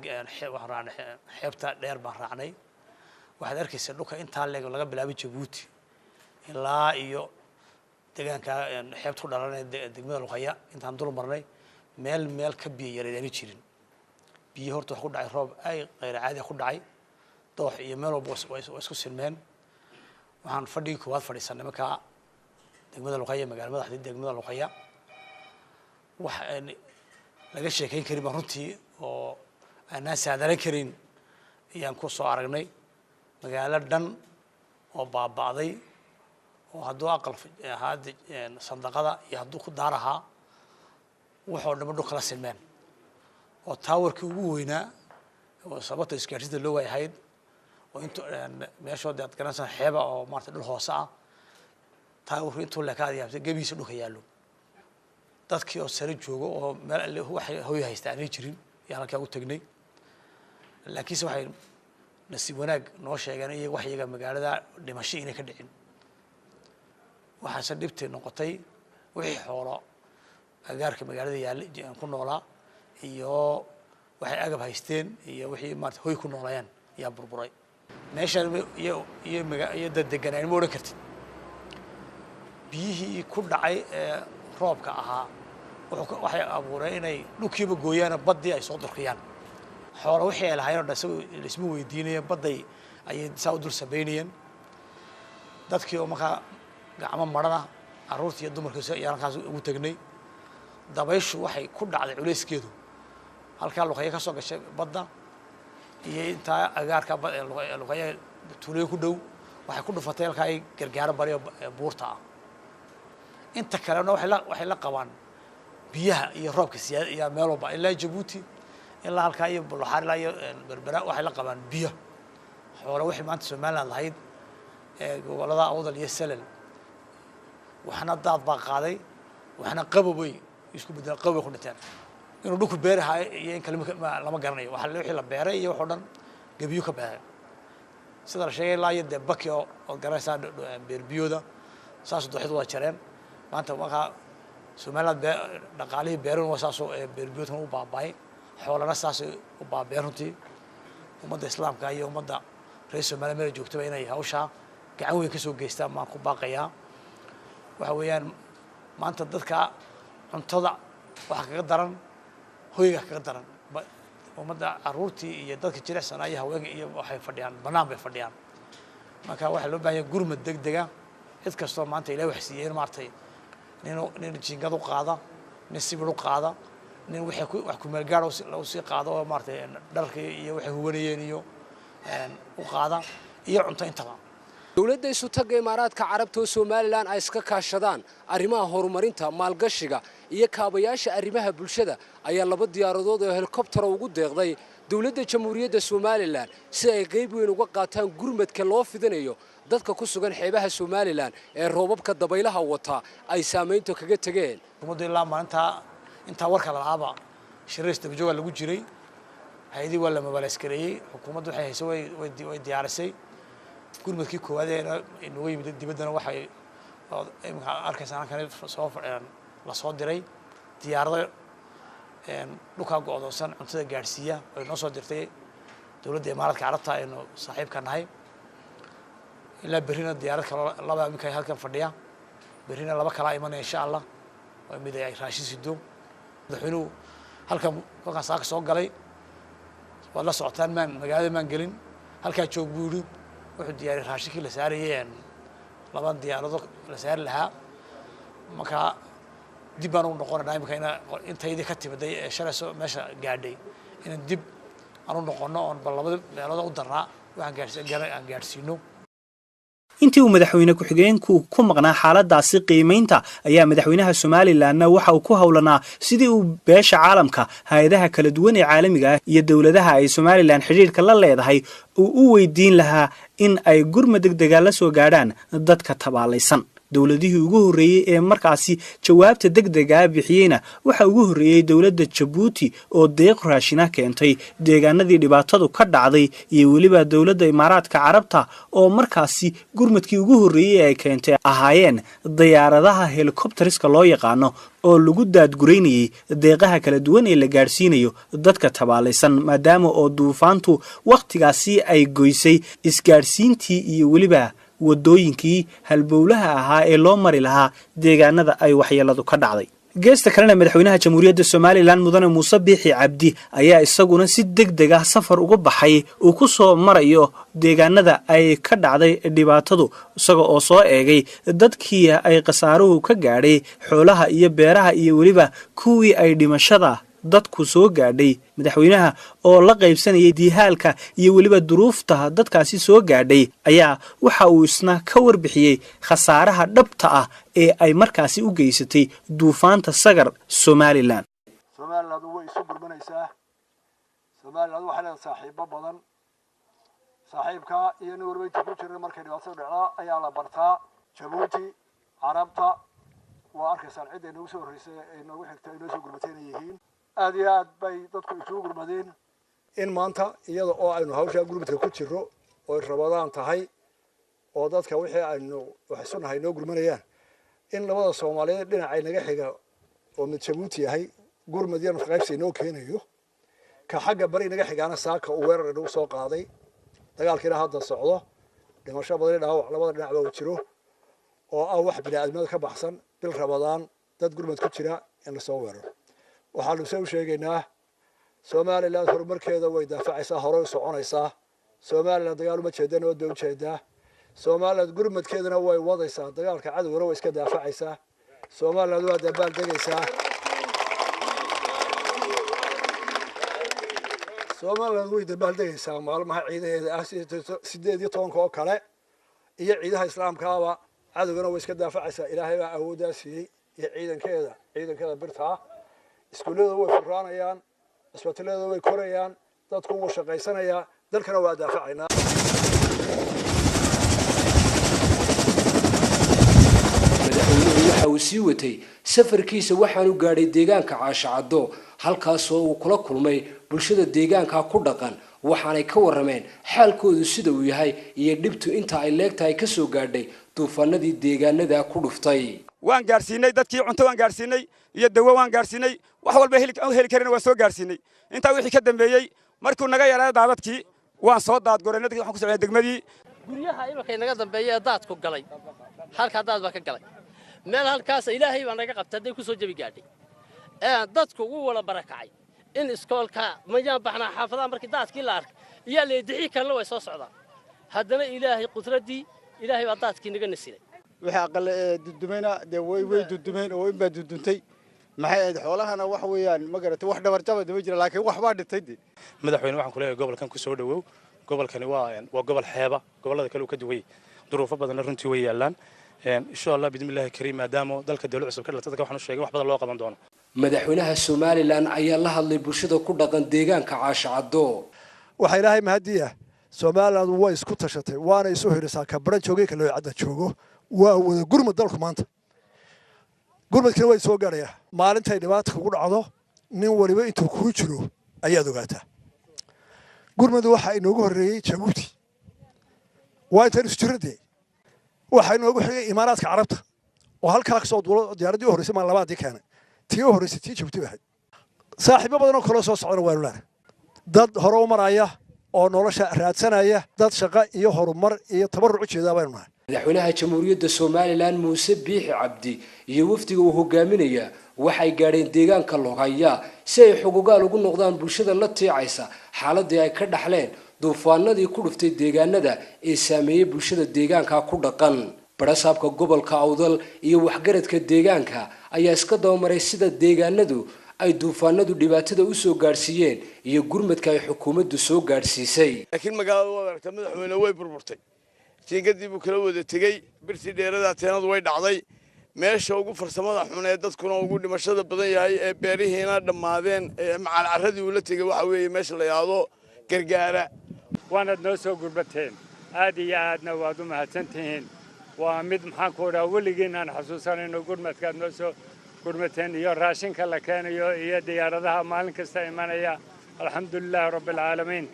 waxaan raacnay xeebta dheer baan raacnay. Waxaad arkaysaa dhulka intaa leeg, laga bilaabay Jabuuti ilaa iyo deegaanka xeebta ku dhalanay, degmada Luqaya. Intaan dul marnay, meel meel ka biyo yareed aani jirin. Biyo horta wax ku dhacay, roob ay kheyr caadi ku dhacay, doox iyo meel walba waa isku silmeen. Waxaan fadhigii koowaad fadhiisanay markaa degmada Luqaya, magaala madaxdii degmada Luqaya. Wax laga sheekayn karin baan runtii oo aanaan saadaran karin ayaan ku soo aragnay: magaalo dhan oo baaba'day, oo hadduu aqal ahaa sandaqada iyo hadduu ku daar ahaa, waxoo dhanba dhul kala silmeen. Oo towerkii ugu weynaa oo sababta isgaarsiinta loo waayahayd, oo intu meeshoo aad garanaysaa xeeba oo maarata dhul hoose ah, towerku intuu lekaad yaabtay gebihiisa dhulka yaallo, dadkii oo sare joogo oo meel alle waxay hoy haysta aanay jirin yaan halkaa u tagnay. Laakiinse waxay nasiib wanaag noo sheegeen iyaga wax iyaga magaalada dhimasho inay ka dhicin. Waxaase dhibtay noqotay wixii xoolo agaarka magaalada yaalla ku noolaa iyo waxay agab haysteen iyo wixii maarata hoy ku noolayeen ayaa burburay. Meeshaan iyo iyo maga iyo dad deganaan ma odhan kartid. Biyihii ku dhacay ee roobka ahaa wuxuu waxay abuureen inay dhulkiiba gooyaanoo baddii ay soo durkiyaan. Xoola wixii ay lahaayeen oo dhan isaga laisma weydiinayeen, badday ayay saa u dul sabaynayeen. Dadkii oo markaa gacmo marana, carruurtii iyo dumarkii ayaan halkaas ugu tagnay. Dabayshu waxay ku dhacday culayskeedu halkaa Luqaya ka soo gashay badda iyo intaa agaarka Luqaya tuulooyin ku dhow, waxay ku dhufatay halkaa ay Gargaaro Bari oo buurta ah. Inta kalena waxay la qabaan biyaha iyo roobka siyaada iyo meel walba, ilaa Jabuuti, ilaa halkaa iyo Buloxaar, ilaa iyo Berbera waxay la qabaan biyo. Xoolo wixii maanta Somaliland lahayd ee gobollada Awdal iyo Salal, waxna daad baa qaaday, waxna qabowbay isku bedeleen, qabow bay ku dhinteen. Inuu dhulku beerahayo iyo in kale lama garanayo. Waxa wixii la beeray iyo wax oo dhan gebiyo ka beeray, sida la sheegay, ilaa iyo dee baki oo ood garanaysaa beerbiyooda saas dooxid waa jareen. Maanta markaa Somaliland dhaqaalihii beeruhuna waa saasoo beerbiyoodkana u baaba'ay, xoolana saasay u baaba'een. Runtii ummadda islaamka iyo ummadda reer Somaliya meel joogtaba inay hawshaa gacan weyn ka soo geystaan baan ku baaqayaa. Waxa weeyaan maanta dadka cuntada waxaa kaga daran hoyga kaga daran. Ummadda carruurtii iyo dadka jilicsanaa iyo haweenka iyo waxay fadhiyaan bannaan bay fadhiyaan. Marka waxaa loo baahan yahay gurmad deg dega. Cid kastoo maanta Ilahay wax siiyeen, maaragtay, nin jiingad u qaada, nin sibir u qaada, nin wixii ku wax kumeel gaar loo sii qaado oo maaragtay dharkii iyo waxay huwanayeen iyo u qaada iyo cunto intaba. Dowladda Isutagga Imaaraadka Carabta oo Somalilan ay iska kaashadaan arrimaha horumarinta, maalgashiga iyo kaabayaasha arrimaha bulshada ayaa 2 diyaaradood oo helikobtara ugu deeqday dowladda Jamhuuriyadda Somalilan si ay qayb weyn uga qaataan gurmadka loo fidinayo dadka ku sugan xeebaha Somalilan ee roobabka dabaylaha wata ay saamaynta kaga tegeen. Ummaddu ilaa maalintaa intaa warka lalaaba shirar isdabajooga lagu jiray, hay-adii waa la mobilays-gareeyey, xukuumaddu waxay haysay way diyaarisay. Gurmadkii koowaad ee inooga yimid dibaddana waxay iminka arkaysaan halkan soo la soo diray diyaarado dhulkaa go'doonsan cuntada gaadhsiiya oo inoo soo dirtay dowladda Imaaraadka Carabta aynu saaxiibka nahay. Ilaa berrina diyaarad kaloo laba iminka halkan fadhiya, berrina 2 kalaa imanaya insha Allah, oo mid ay raashin sido. Madaxweynuhu halkan kolkaan saaka soo galay, waad la socotaan, maan magaalada maan gelin, halkaa joog buu yidhi. Wuxuu diyaariyey raashinkii la saarayay laba diyaarado la saari lahaa. Markaa dib baan ugu noqonaynaa imika ina intaydii ka timiday ee shalay soo meesha gaadhay inaan dib aan u noqono oon bal labada meelood u darnaa waxaan gaadhsiin aan gaadhsiino. Intii uu madaxweyne ku-xigeenku ku maqnaa xaaladaasi qiimaynta ayaa madaxweynaha Somalilanna waxa uu ku howlanaa sidii uu beesha caalamka, hay-adaha kala duwan ee caalamiga ah iyo dowladaha ay Somalilan xidhiidhka la leedahay uu u weydiin lahaa in ay gurmad degdega la soo gaadhaan dadka tabaalaysan. Dowladihii ugu horreeyey ee markaasi jawaabta degdega bixiyeyna waxa ugu horreeyey dowladda Jabuuti oo deeq raashina keentay deegaanadii dhibaatadu ka dhacday, iyo weliba dowladda Imaaraadka Carabta oo markaasi gurmadkii ugu horreeyey ay keentay ahaayeen diyaaradaha helikobteriska loo yaqaano oo lagu daadguraynayey deeqaha kala duwan ee la gaadhsiinayo dadka tabaalaysan, maadaama oo duufaantu wakhtigaasi ay goysay isgaadhsiintii iyo weliba wadooyinkii halbowlaha ahaa ee loo mari lahaa deegaanada ay waxyeeladu ka dhacday. Geesta kalena madaxweynaha Jamhuuriyadda Somalilan mudane Muuse Biixi Cabdi ayaa isaguna si deg deg ah safar uga baxay uu ku soo marayo deegaanada ay ka dhacday dhibaatadu, isaga oo soo eegay dadkii ay khasaaruhu ka gaadhay xoolaha iyo beeraha iyo weliba kuwii ay dhimashada dadku soo gaadhay. Madaxweynaha oo la qaybsanayay diihaalka iyo weliba duruufta dadkaasi soo gaadhay ayaa waxa uu isna ka warbixiyey khasaaraha dhabta ah ee ay markaasi u geysatay duufaanta Sagar Somalilan. Somaliland way isu gurmanaysaa, Somaliland waxay leedahay saaxiibo badan. Saaxiibkaa iyo nin waliba inta ku jira markay dhibaatada dhacdaa ayaa la bartaa. Jabuuti, Carabta, waa arkaysaan cidda inoogu soo horreysay ee inoogu xigta inoo soo gurmatay inay yihiin. Aad iyo aad bay dadku isugu gurmadeen. In maanta iyada oo aynu hawshaa gurmadka ku jiro oy rabadaan tahay oo dadka wixii aynu wax isu nahay inoo gurmanayaan, in labada Soomaaliyeed dhinacay naga xiga oo mid Jabuuti yahay gurmad iyo nafqaybsi inoo keenayo, ka xagga bari naga xigaana saaka uu weerar inagu soo qaaday, dagaalkiina hadda socdo, dhimasho badan dhaawac labada dhinacba uu jiro, oo ah wax bini'aadnimada ka baxsan bil Rabadaan dad gurmad ku jira in lasoo weeraro. Waxaanu se u sheegaynaa Somaliland horumarkeeda way daafacaysaa, horey u soconaysaa. Somaliland dagaal uma jeeda, nabad bay u jeedaa. Somaliland gurmadkeedana way wadaysaa, dagaalka cadowgana way iska daafacaysaa. Somaliland waa dabaal degaysaa. Somaliland way dabaaldegaysaa maalmaha ciidaheeda ah 18 oo kale iyo ciidaha islaamkaaba, cadowgana way iska daafacaysaa. Ilaahay baa awooddaa siiyey iyo ciidankeeda birta ah. Iskuullada way furaanayaan, cisbitaalada way korayaan, dadku wuu shaqaysanayaa, dalkana waa daafacaynaa. Madaxweynuhu waxa uu sii watay safarkiisa, waxaanu gaadhay deegaanka Caashacaddo, halkaasoo uu kula kulmay bulshada deegaanka ku dhaqan, waxaanay ka warrameen xaalkoodu sida uu yahay iyo dhibtu inta ay leegtahay ka soo gaadhay duufaanadii deegaanada ku dhuftay. Waan gaarsiinay dadkii cunto, waan gaarsiinay iyo dawo, waan gaarsiinay wax walba heli karina waan soo gaarsiinay. Intaa wixii ka dambeeyey markuu naga yaraa daadadkii waan soo daadguray dadkii, waxaan ku socday degmadii. Guryaha imanka inaga dambeeya ee daadku galay, halkaa daad baa ka galay, meel halkaas Ilaahay baa naga qabtay hadday ku soo jabi gaadhay. Dadku wuu wada barakacay in iskoolka mayaan baxnaa xaafadaha markii daadkii la arkay iyaa leedixii kalena way soo socdaan. Haddana Ilaahay qudraddii, Ilaahay baa daadkii naga nasilay. Wixii aqal dudumayna dee way dudumeen oo in baa duduntay. Maxay ahayd xoolahana wax weeyaan ma garatay, wax dhabarjaba dama jira, laakiin wax baa dhintay dee. Madaxweyne, waxaan ku leeyahay gobolkan ku soo dhawow. Gobolkani waa gobol xeeba, gobollada kale uu ka duway, duruufo badanna runtii way yaallaan. Insha Allah bidmillaahi kariim, maadaama dalka dawlad cusub ka dhalatay, dadka waxaan u sheegay wax badan loo qaban doono. Madaxweynaha Somaliland ayaa la hadlay bulshada ku dhaqan deegaanka Caashacaddo. Waxaa Ilaahay mahadiya, Somaliland way isku tashatay waana isu hirisaa. Ka baran joogay, ka loo cadda joogo, waa wada gurmad dalku maanta. Gurmadkina way soo gaadhayaa. Maalintay dhibaata kugu dhacdo nin waliba intuu kuu jiro ayaad ogaataa. Gurmadu waxaa inoogu horreeyey Jabuuti, waa intaan isu jiradee. Waxaa inoogu xigay Imaaraadka Carabta oo halkaa kasoo duulo diyaaraddii u horreysay maan labaadii keenay. Tii u horreysay tii Jabuuti bay ahayd. Saaxiibo badan oo kaloo soo socdana waanu leedahay. Dad hore u maraya oo nolosha raadsanaya, dad shaqo iyo horumar iyo tabaruc u jeedaa baynu nahay. Madaxweynaha Jamhuuriyadda Somaliland Muuse Biixi Cabdi iyo wafdiga uu hogaaminaya waxay gaadheen deegaanka Loghaya si ay xugugaal ugu noqdaan bulshada la tiicaysa xaaladii ay ka dhaxleen duufaanadii ku dhuftay deegaanada ee saameeyey bulshada deegaanka ku dhaqan. Barasaabka gobolka Awdal iyo waxgaradka deegaanka ayaa iska dabamaray sida deegaanadu ay duufaanadu dhibaatada u soo gaadhsiiyeen iyo gurmadka ay xukuumaddu soo gaadhsiisay. Laakiin magaalada waad aragtaa madaxweyne, way burburtay, jiingadii buu kala wada tegey, birtii dheeradaa teenadu way dhacday. Meesha ugu farsamada xun ee dadkuna ugu dhimashada badan yahay ee beerihiina dhammaadeen ee macalcarradii uu la tegey waxa weeye meesha la yidhaahdo Gargaara. Waanaad noo soo gurbateen, aad iyo aadna waad u mahadsantihiin. Waa mid maxaan ku odhaa weligiin aan xasuusanayno gurmadkaad noo soo gurmateen iyo raashinka la keenayo iyo diyaaradaha maalin kasta imanaya. Alxamdulilaahi rabbi alcaalamiin.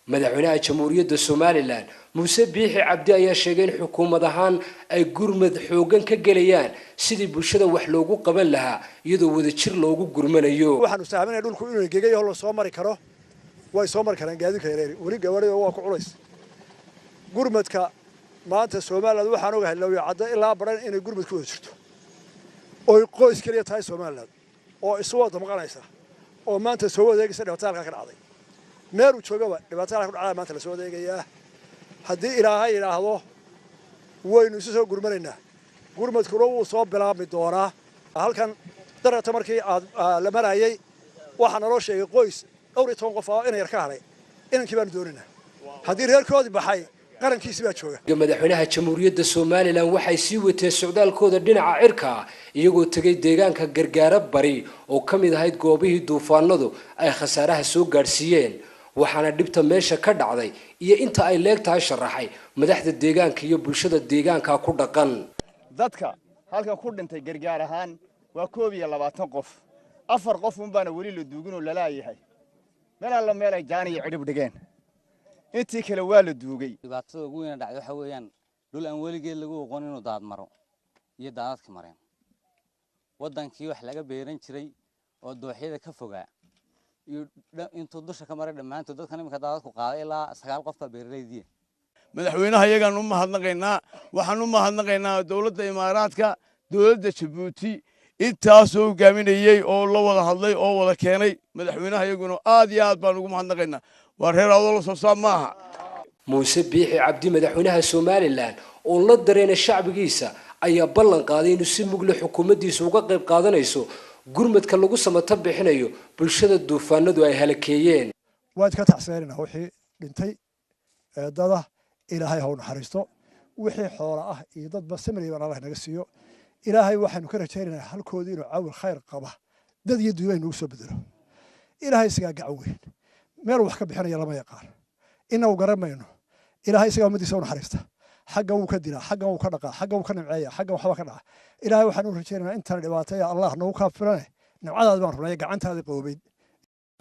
Madaxweynaha Jamhuuriyadda Somaliland Muuse Biixi Cabdi ayaa sheegay in xukuumad ahaan ay gurmad xooggan ka gelayaan sidii bulshada wax loogu qaban lahaa iyadoo wadajir loogu gurmanayo. Waxaanu sahminay dhulku inuu engegay oo la soo mari karo. Way soo mari karaan gaadiidka yareer, weli gawaarida waa ku culays. Gurmadka maanta Somaliland waxaan ogahay Lawya Caddo ilaa Baran inay gurmad ku wada jirto, oy qoys keliya tahay Somaliland oo isu wada maqanaysa oo maanta soo wadeegaysa dhibaatada halkaa ka dhacday. Meeluu joogaba dhibaatada halkaa ku dhacdaa maanta lasoo wadeegayaa. Haddii Ilaahay yidhaahdo waynu isu soo gurmanaynaa, gurmadkuna wuu soo bilaabmi doonaa. Halkan darata markii aad la marayay waxaa naloo sheegay qoys dhowr iyo toban qof oo inay yar ka hadhay. Inankii baanu doonaynaa. Haddii reerkoodii baxay, qarankiisi baa jooga. Madaxweynaha Jamhuuriyadda Somaliland waxay sii wateen socdaalkooda dhinaca cirka, iyagoo tegay deegaanka Gargaaro Bari oo ka mid ahayd goobihii duufaanadu ay khasaaraha soo gaadhsiiyeen. Waxaana dhibta meesha ka dhacday iyo inta ay leeg tahay sharaxay madaxda deegaanka iyo bulshada deegaanka ku dhaqan. Dadka halkan ku dhintay gargaar ahaan waa 21 qof. 4 qof un baana weli la duugin oo lalaayahay. Meel alla meel ay jaan iyo cidhib dhigeen. Intii kale waa la duugay. Dhibaatada ugu weyn dhacday waxa weeyaan dhul aan weligeed lagu oqon inuu daad maro iyo daadadka mareen. Wadankii wax laga beeran jiray oo dooxyada ka fogaa iyo intuu dusha ka maray dhammaantood dadkan iminka daadadku qaaday ilaa 9 qof baa beeraleydii. Madaxweynaha iyagaan u mahadnaqaynaa, waxaan u mahadnaqaynaa dowladda Imaaraadka, dowladda Jabuuti, intaasoo hogaaminayey oo la wada hadlay oo wada keenay madaxweynaha iyaguna aad iyo aad baan ugu mahadnaqaynaa. Waa reer Awdal soo saar maaha. Muuse Biixi Cabdi, madaxweynaha Somaliland oo la dareena shacbigiisa, ayaa ballan qaaday inuu si mugle xukuumaddiisa uga qayb qaadanayso gurmadka lagu samata bixinayo bulshada duufaanadu ay halakeeyeen. Waan ka tacseerinaa wixii dhintay eedada, Ilaahay ha u naxariisto, wixii xoola ah iyo dadba samri baan Allah naga siiyo. Ilaahay waxaanu ka rajaynaynaa halkoodii inuu caawil khayr qaba dad iyo duuba inuu soo bedelo. Ilaahay isagaa gacan weyn, meel wax ka bixinaya lama yaqaan, inagu garan mayno. Ilaahay isagaa ummadiisa u naxariista, xagga wuu ka dilaa, xagga wuu ka dhaqaa, xagga wuu ka nimceeya, xagga waxba ka dhaca. Ilaahay waxaan u rajaynaynaa intaan dhibaataya Allah nagu kaafilane, nimcadaadi baan rumeeyay, gacantaadii qoobayd.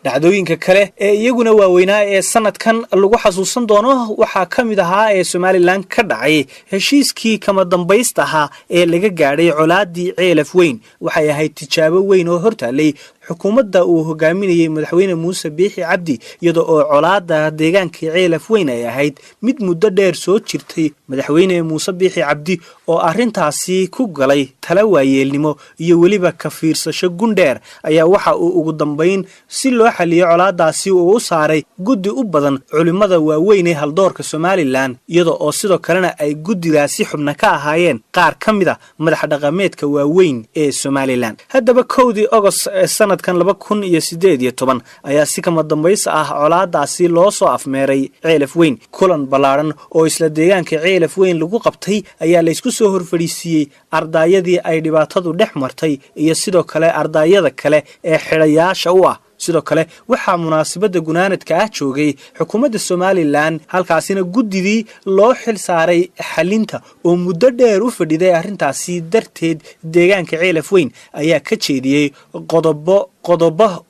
Dhacdooyinka kale ee iyaguna waaweynaa ee sanadkan lagu xasuusan doono waxaa ka mid ahaa ee Somaliland ka dhacay heshiiskii kama dambaysta ahaa ee laga gaadhay colaadii Ceelaf Weyn. Waxay ahayd tijaabo weyn oo hortaalay xukuumadda uu hogaaminayey madaxweyne Muuse Biixi Cabdi, iyada oo colaada deegaankii Ceelaf Weyn ay ahayd mid muddo dheer soo jirtay. Madaxweyne Muuse Biixi Cabdi oo arrintaasi ku galay tala waayeelnimo iyo weliba ka fiirsasho gundheer ayaa waxa uu ugu dambayn si loo xaliyo colaadaasi uu u saaray guddi u badan culimmada waaweyn ee haldoorka Somaliland, iyada oo sidoo kalena ay guddigaasi xubna ka ahaayeen qaar ka mid a madax dhaqameedka waaweyn ee Somaliland. Haddaba 1dii Ogost ee sanadkan 2018 ayaa si kama dambays ah colaadaasi loo soo afmeeray Ceelaf Weyn. Kulan ballaadhan oo isla deegaanka Ceelaf Weyn lagu qabtay ayaa laysku soo horfadhiisiiyey ardaayadii ay dhibaatadu dhex martay iyo sidoo kale ardaayada kale ee xidhayaasha u ah. Sidoo kale waxaa munaasabadda gunaanadka ah joogay xukuumadda Somaliland, halkaasina guddidii loo xil saaray xalinta oo muddo dheer u fadhiday arrintaasi darteed deegaanka Ceelaf Weyn ayaa ka jeediyey qodobo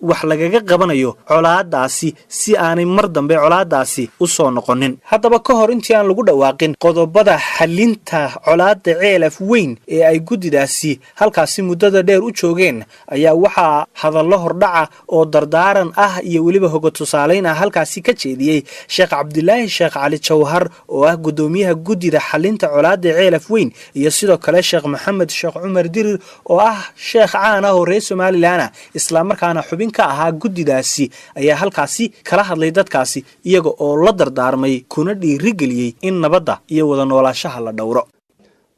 wax lagaga qabanayo colaadaasi si aanay mar dambe colaadaasi u soo noqonin. Haddaba ka hor intii aan lagu dhawaaqin qodobada xalinta colaadda Ceelaf Weyn ee ay guddidaasi halkaasi muddada dheer u joogeen ayaa waxaa hadallo hordhaca oo dardaaran ah iyo weliba hoga tusaalayn ah halkaasi ka jeediyey Sheekh Cabdilaahi Sheekh Cali Jawhar oo ah guddoomiyaha guddida xalinta colaadda Ceelaf Weyn, iyo sidoo kale Sheekh Maxamed Sheekh Cumar Dirir oo ah sheekh caan ah oo reer Somaliland ah, islamarkaana xubin ka ahaa guddidaasi, ayaa halkaasi kala hadlay dadkaasi iyaga oo la dardaarmay kuna dhiirigeliyey in nabadda iyo wada noolaashaha la dhowro.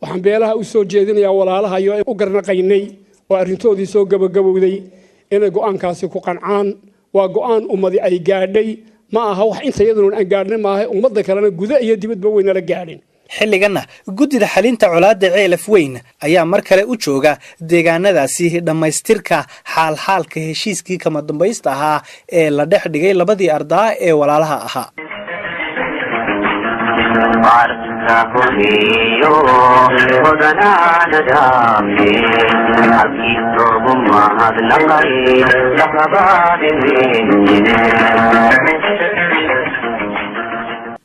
Waxaan beelaha u soo jeedinayaa walaalahayo u garnaqaynay oo arrintoodii soo gabagabowday inay go'aankaasi ku qancaan. Waa go'aan ummadi ay gaadhay, ma aha wax inta iyaduna aan gaadhnay maaha, ummadda kalena guda iyo dibadba waynala gaadhin. Xilliganna guddida xalinta colaadda Ceelaf Weyn ayaa mar kale u jooga deegaanadaasi dhammaystirka xaalxaalka heshiiskii kama dambaysta ahaa ee la dhex dhigay labadii ardaa ee walaalaha ahaa.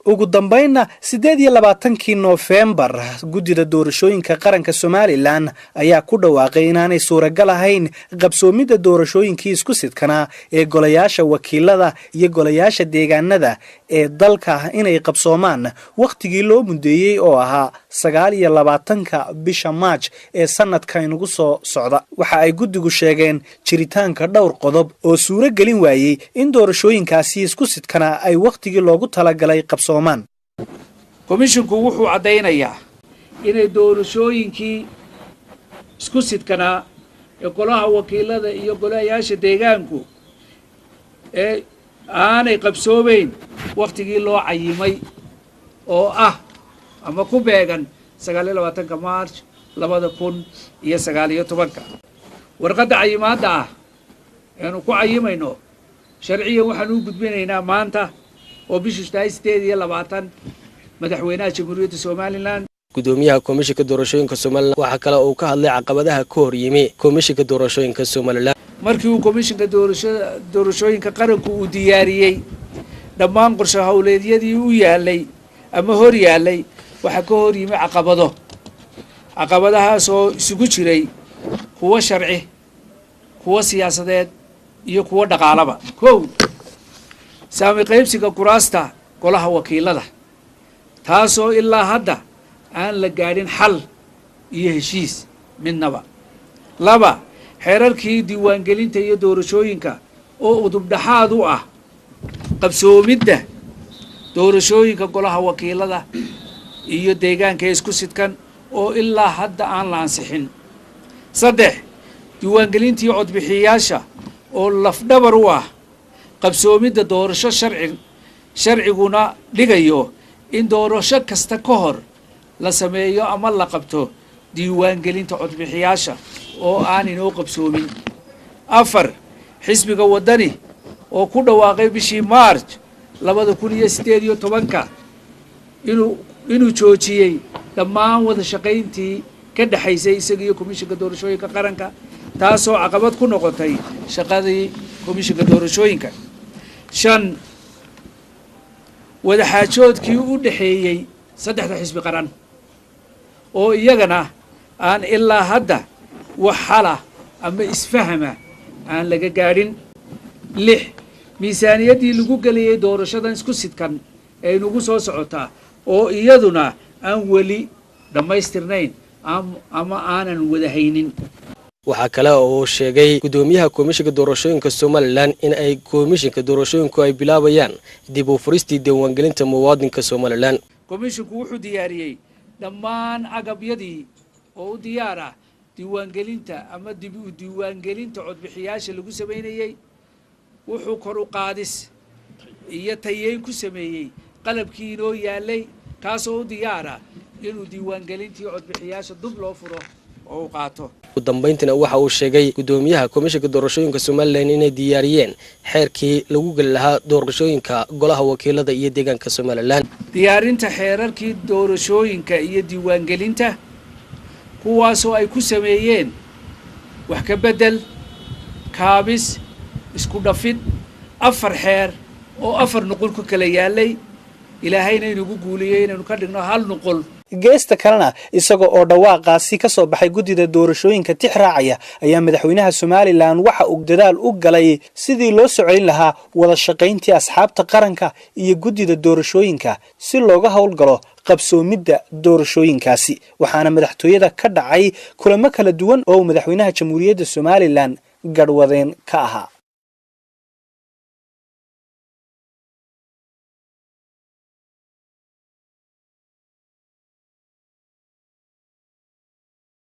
Ugu dambaynna 28-kii Noofembar guddida doorashooyinka qaranka Somaliland ayaa ku dhawaaqay inaanay suuragal ahayn qabsoomidda doorashooyinkii isku sidkanaa ee golayaasha wakiilada iyo golayaasha deegaanada ee dalka inay qabsoomaan wakhtigii loo mundeeyey oo ahaa 29-ka bisha Maaj ee sanadka inugu soo socda. Waxa ay guddigu sheegeen jiritaanka dhowr qodob oo suuro gelin waayey in doorashooyinkaasi isku sidkanaa ay wakhtigii loogu talagalay qabsoomaan. Komishinku wuxuu caddaynayaa inay doorashooyinkii isku sidkanaa ee golaha wakiilada iyo golayaasha deegaanku ee aanay qabsoomeyn wakhtigii loo cayimay oo ah ama ku beegan 29-ka Maarch 2019-ka. Warqadda cayimaadda ah eanu ku cayimayno Sharciyan waxaan u gudbinaynaa maanta oo bishu tahay 28 madaxweynaha Jamhuuriyadda Somaliland. Gudoomiyaha Komishinka Doorashooyinka Somaliland waxaa kale uu ka hadlay caqabadaha ka hor yimi Komishinka Doorashooyinka Somaliland. Markii uu Komishinka Doorashooyinka Qaranku uu diyaariyey dhammaan qorshe howleedyadii u yaalay ama hor yaalay, waxaa ka hor yimi caqabado, caqabadahaas oo isugu jiray kuwo sharci, kuwo siyaasadeed iyo kuwo dhaqaalaba. Kow, saami qaybsiga kuraasta golaha wakiilada, taasoo ilaa hadda aan la gaadhin xal iyo heshiis midnaba. Laba, xeerarkii diiwaangelinta iyo doorashooyinka oo udubdhaxaad u ah qabsoomidda doorashooyinka golaha wakiilada iyo deegaanka isku sidkan oo ilaa hadda aan la ansixin. Saddex, diiwaangelintii codbixiyayaasha oo lafdhabar u ah qabsoomidda doorasho sharci, sharciguna dhigayo in doorasho kasta ka hor la sameeyo ama la qabto diiwaangelinta codbixiyaasha oo aan inoo qabsoomin. Afar, xisbiga Waddani oo ku dhawaaqay bishii March 2018-ka inuu joojiyey dhammaan wada shaqayntii ka dhexaysay isaga iyo Komishinka Doorashooyinka Qaranka, taasoo caqabad ku noqotay shaqadii Komishinka Doorashooyinka. Shan, wadaxaajoodkii u dhexeeyey saddexda xisbi qaran oo iyagana aan ilaa hadda wax xala ama isfahama aan laga gaadhin. Lix, miisaaniyaddii lagu gelayay doorashadan isku sidkan ee inugu soo socotaa oo iyaduna aan weli dhammaystirnayn ama aanan wada haynin. Waxaa kale oo uu sheegay gudoomiyaha Komishinka Doorashooyinka Somaliland in ay Komishinka Doorashooyinku ay bilaabayaan dib u furistii diiwaangelinta muwaadinka Somaliland. Komishinku wuxuu diyaariyey dhammaan agabyadii oo u diyaar ah diiwaangelinta ama dib u diiwaangelinta codbixiyaasha lagu samaynayey. Wuxuu kor u qaadis iyo tayeyn ku sameeyey qalabkii inoo yaalay, kaasoo u diyaar ah inuu diiwaangelintii codbixiyaasha dub loo furo oo uu qaato. Ugu dambayntiina waxa uu sheegay gudoomiyaha Komishinka Doorashooyinka Somaliland inay diyaariyeen xeerkii lagu geli lahaa doorashooyinka golaha wakiilada iyo deegaanka Somaliland. Diyaarinta xeerarkii doorashooyinka iyo diiwaangelinta, kuwaasoo ay ku sameeyeen wax ka beddel, kaabis, isku dhafid afar xeer oo afar nuqul ku kala yaalay, Ilaahayna inugu guuliyey inaynu ka dhigno hal nuqul. Geesta kalena, isaga oo dhawaaqaasi ka soo baxay guddida doorashooyinka tix raacaya, ayaa madaxweynaha Somaliland waxa uu dadaal u galay sidii loo socelin lahaa wada shaqayntii asxaabta qaranka iyo guddida doorashooyinka si looga howlgalo qabsoomidda doorashooyinkaasi. Waxaana madaxtooyada ka dhacay kulamo kala duwan oo uu madaxweynaha Jamhuuriyadda Somaliland garhwadeen ka ahaa.